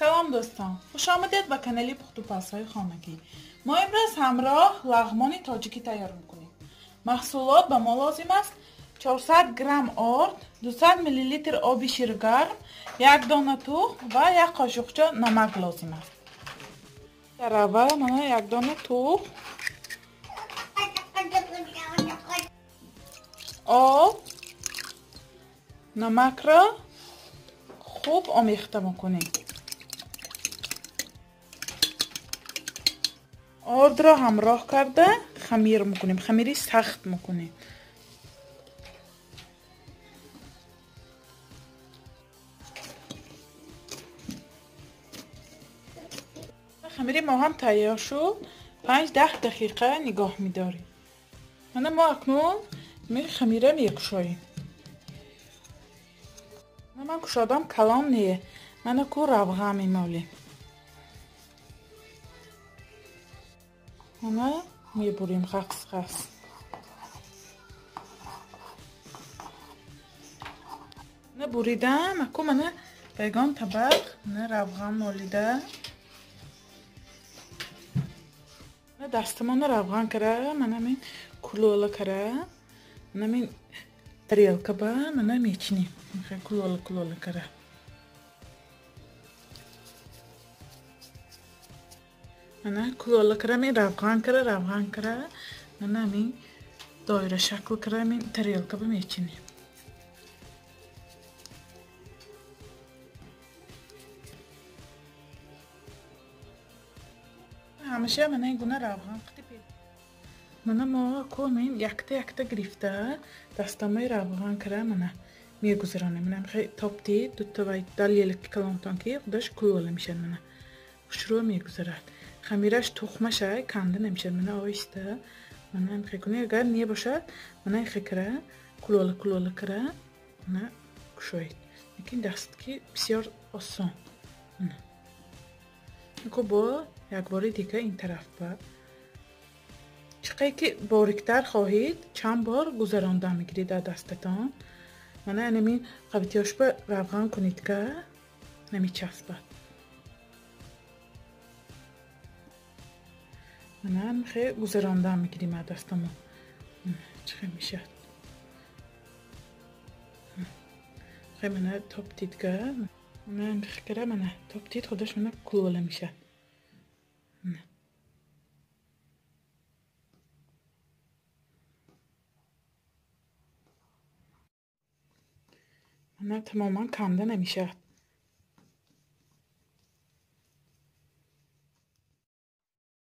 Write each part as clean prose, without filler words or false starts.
Салом дӯстон, хуш омадед ба канали пухтупазҳои хонагӣ. Мо имрӯз ҳамроҳ лағмони тоҷикӣ тайёр мекунем. Маҳсулот ба мо лозим аст 400 грамм орд, 200 миллилитр оби ширгарм, як дона тухм ва як қошуқча намак лозим аст. Дар аввал мана як дона тухм, об, намакро хуб омехта мекунем. Ордро ҳамроҳ карда хамир мекунем, хамири сахт мекунем. Хамири мо ҳам тайёр шуд. 5-10 дақиқа нигоҳ медорем. Мана мо акнун хамира мекушоем. Ман кушодам калон не, мана ку равған мемолем. Мана мебурем ғафс-ғафс. Мана буридам, аку мана ба ягон табақ мана равған молида. Мана дастамона равған кара, мана мин кулола кара, мана мин тарелка ба мана мечинем. Кулола кулола кара. Мана кулола кара, мин равған кара, равған кара, мана мин доира шакл кара, мин тарелка ба мечинем. Ҳамаша мана ин гуна равған қити. Мана мо ку мин якта якта гирифта дастамои равған кара мана мегузаронем. Мана хеле топти дута вай далелки калонтон ки худаш кулола мешавад. Мана хушрӯ мегузарад. Хамираш тухмаша канда намешавад. Мана оҳиста мана хеле кунед. Агар небошад мана хеле кара кулола кулола кара мана кушоед. Лекин даст ки бисёр осон. Мана ку бо як бори дига ин тараф ба чиқае ки бориктар хоҳед чанд бор гузаронда мегиред дар дастатон. Мана анамин қавитиёшба равған кунед ка намечаспад. Мана хе гузаронда мегирем аз дастамон. Чиқе мешавад. Хе мана топтид ка. Мана хекара мана топтид худаш мана кулола мешавад. Мана тамоман канда намешавад.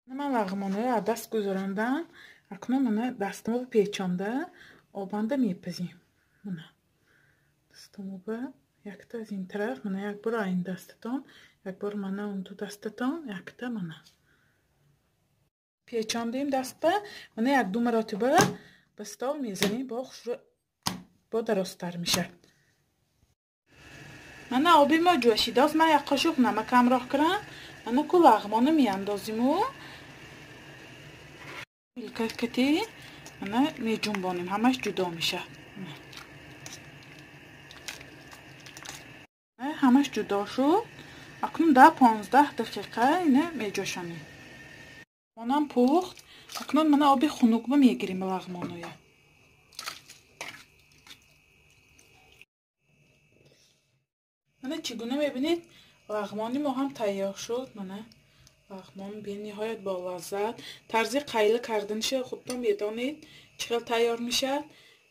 Ман лағмонро аз даст гузарондам. Акнун мана дастамро печонда обанда мепазем. Мана дастамро якта аз ин тараф, мана як бор ин дастатон, як бор мана он ду дастатон, якта мана печондем даста. Мана як ду маротиба ба стол мезанем, бо хушрӯ бо дарозтар мешавад. Мана оби мо ҷӯшидааст. Ман як қошуқ намак ҳамроҳ кунам. Мана ку лағмонро меандозиму вилкакати мана меҷунбонем, ҳамаш ҷудо мешавад. Ҳамаш ҷудо шуд. Акнун 10-15 дақиқа ина меҷӯшонем. Лағмонам пухт. Акнун мана оби хунукба мегирем лағмоноя. Мана чӣ гуна мебинед, лағмони мо ҳам тайёр шуд. Мана лағмон бениҳоят болаззат. Тарзи қайла карданиша худтон медонед чӣ хел тайёр мешавад.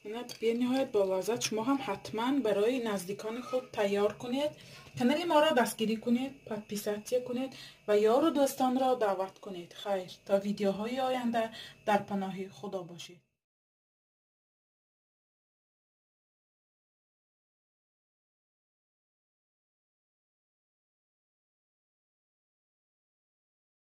Мана бениҳоят болаззат. Шумо ҳам ҳатман барои наздикони худ тайёр кунед. Канали моро дастгирӣ кунед, подписатсия кунед ва ёру дӯстонро даъват кунед. Хайр, то видеоҳои оянда дар паноҳи Худо бошед.